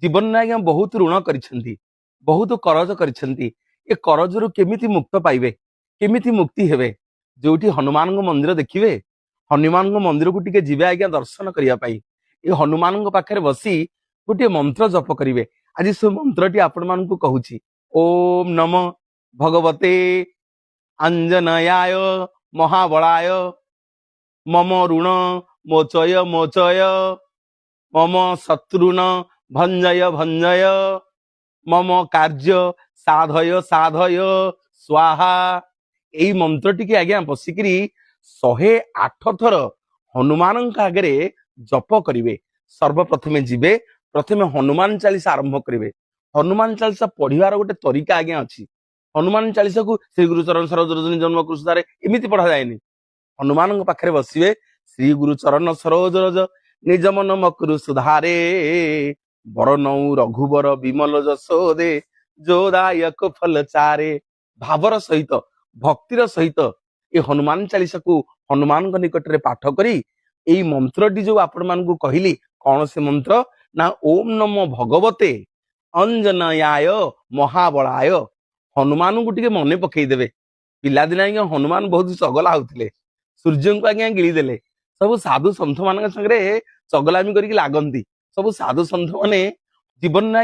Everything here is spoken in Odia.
ଜୀବନରେ ଆଜ୍ଞା ବହୁତ ଋଣ କରିଛନ୍ତି, ବହୁତ କରଜ କରିଛନ୍ତି। ଏ କରଜରୁ କେମିତି ମୁକ୍ତ ପାଇବେ, କେମିତି ମୁକ୍ତି ହେବେ? ଯୋଉଠି ହନୁମାନଙ୍କ ମନ୍ଦିର ଦେଖିବେ, ହନୁମାନଙ୍କ ମନ୍ଦିରକୁ ଟିକେ ଯିବେ ଆଜ୍ଞା ଦର୍ଶନ କରିବା ପାଇଁ। ଏ ହନୁମାନଙ୍କ ପାଖରେ ବସି ଗୋଟିଏ ମନ୍ତ୍ର ଜପ କରିବେ। ଆଜି ସେ ମନ୍ତ୍ରଟି ଆପଣମାନଙ୍କୁ କହୁଛି। ଓମ୍ ନମ ଭଗବତେ ଅଞ୍ଜନୟାୟ ମହାବଳାୟ ମମ ଋଣ ମୋଚୟ ମୋଚୟ ମମ ଶତ୍ରୁନ ଭଞ୍ଜୟ ଭଞ୍ଜୟ ମମ କାର୍ଯ୍ୟ ସାଧୟ ସାଧୟ ସ୍ୱାହା। ଏଇ ମନ୍ତ୍ରଟିକି ଆଜ୍ଞା ବସିକିରି 108 ଥର ହନୁମାନଙ୍କ ଆଗରେ ଜପ କରିବେ। ସର୍ବପ୍ରଥମେ ଯିବେ, ପ୍ରଥମେ ହନୁମାନ ଚାଳିଶା ଆରମ୍ଭ କରିବେ। ହନୁମାନ ଚାଳିଶା ପଢିବାର ଗୋଟେ ତରିକା ଆଜ୍ଞା ଅଛି। ହନୁମାନ ଚାଳିଶାକୁ ଶ୍ରୀ ଗୁରୁ ଚରଣ ସରୋଜ ଜନ୍ମ କୃଷ୍ଣାରେ ଏମିତି ପଢା ଯାଏନି। ହନୁମାନଙ୍କ ପାଖରେ ବସିବେ। ଶ୍ରୀ ଗୁରୁ ଚରଣ ସରୋଜ ରଜ ନିଜ ମନ ମକରୁ ସୁଧାରେ, ବରନଉ ରଘୁବର ବିମଲ ଯଶୋଦେ, ଯୋଦାୟକ ଫଲ ଚାରେ। ଭାବର ସହିତ, ଭକ୍ତିର ସହିତ ଏ ହନୁମାନ ଚାଳିଶାକୁ ହନୁମାନଙ୍କ ନିକଟରେ ପାଠ କରି ଏଇ ମନ୍ତ୍ରଟି ଯୋଉ ଆପଣମାନଙ୍କୁ କହିଲି, କଣ ସେ ମନ୍ତ୍ର ନା ଓମ୍ ନମ ଭଗବତେ ଅଞ୍ଜନୟାୟ ମହାବଳାୟ। ହନୁମାନଙ୍କୁ ଟିକେ ମନେ ପକେଇଦେବେ। ପିଲାଦିନେ ଆଜ୍ଞା ହନୁମାନ ବହୁତ ଚଗଲା ହଉଥିଲେ। ସୂର୍ଯ୍ୟଙ୍କୁ ଆଜ୍ଞା ଗିଳିଦେଲେ। ସବୁ ସାଧୁ ସନ୍ଥ ମାନଙ୍କ ସାଙ୍ଗରେ ଚଗଲାମି କରିକି ଲାଗନ୍ତି। ସବୁ ସାଧୁ ସନ୍ଥ ମାନେ ଜୀବନରେ